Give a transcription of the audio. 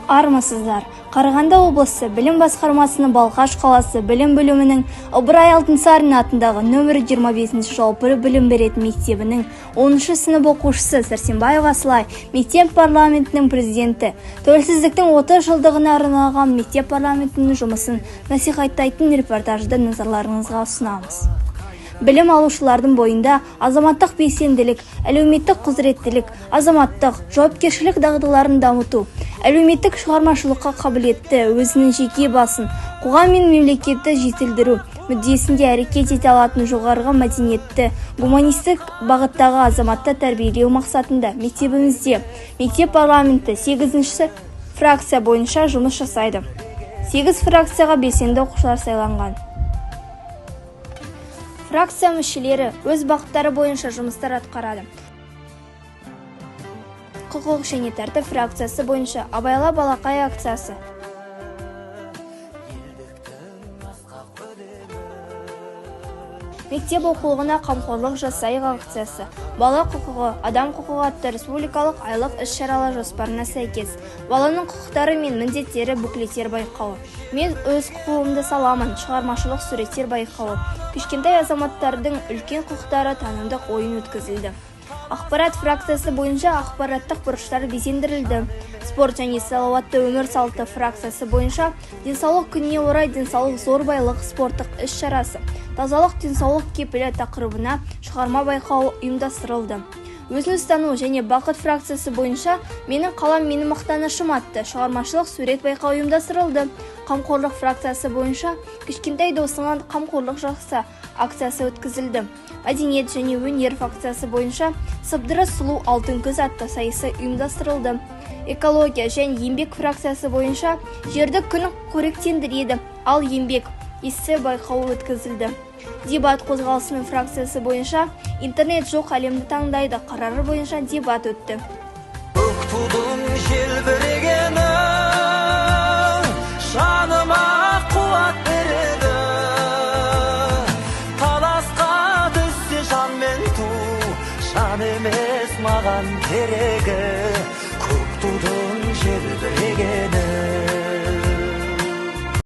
Армысыздар! Қарағанды облысы білім басқармасының Балқаш қаласы білім бөлімінің Ыбырай Алтынсарин атындағы нөмірі 25 жалпы білім беретін мектебінің 10 сынып оқушысы Сәрсенбаева Асылай мектеп парламентінің президенті тәуелсіздіктің 30 жылдығына арналған мектеп парламентінің жұмысын насихаттайтын репортажды назарларыңызға ұсынамыз. Білім алушылардың бойында азаматтық белсенділік, әлеуметтік құзыреттілік, азаматтық жауапкершілік дағдыларын дамыту, әлеуметтік шығармашылыққа қабілетті, өзінің жеке басын, қоғам мен мемлекетті жетілдіру мүддесінде әрекет ете алатын жоғарғы мәдениетті, гуманистік бағыттағы азаматты тәрбиелеу мақсатында мектебімізде мектеп парламенті 8 фракция бойынша жұмыс жасайды. 8 фракцияға белсенді оқушылар сайланған. Фракция мүшелері өз бағыттары бойынша жұмыстар атқарады. Құқық және тәртіп фракциясы бойынша «Абайла балақай» акциясы, «Мектеп оқулығына қамқорлық жасайық» акциясы, «Бала құқығы – адам құқығы» атты республикалық айлық іс-шаралар жоспарына сәйкес баланың құқықтары мен міндеттері буклеттер байқауы, «Мен өз құқығымды саламын» шығармашылық суреттер байқауы, «Кішкентай азаматтардың үлкен құқықтары» танымдық ойын өткізілді. Ақпарат фракциясы бойынша ақпараттық бұрыштар безендірілді. Спорт және салауатты өмір салты фракциясы бойынша денсаулық күніне орай «Денсаулық – зор байлық» спорттық іс-шарасы, «Тазалық – денсаулық кепілі» тақырыбына шығарма байқауы ұйымдастырылды. Өзін ұстану және бақыт фракциясы бойынша «Менің қалам – менің мақтанышым» атты шығармашылық сурет байқауы ұйымдастырылды. Қамқорлық фракциясы бойынша «Кішкентай досыңа қамқорлық жаса» акциясы өткізілді. Мәдениет және өнер фракциясы бойынша «Сыбдыры сұлу алтын күз» атты сайысы ұйымдастырылды. Экология және еңбек фракциясы бойынша «Жерді күн қоректендіреді, ал еңбек» эссе байқауы өткізілді. Дебат қозғалысының фракциясы бойынша «Интернет жоқ әлемді таңдайды» қарары бойынша дебат өтті. Көк тудың желбірегені жаныма қуат береді. Таласқа түссе жан мен ту, жан емес маған керегі, көк тудың желбірегені.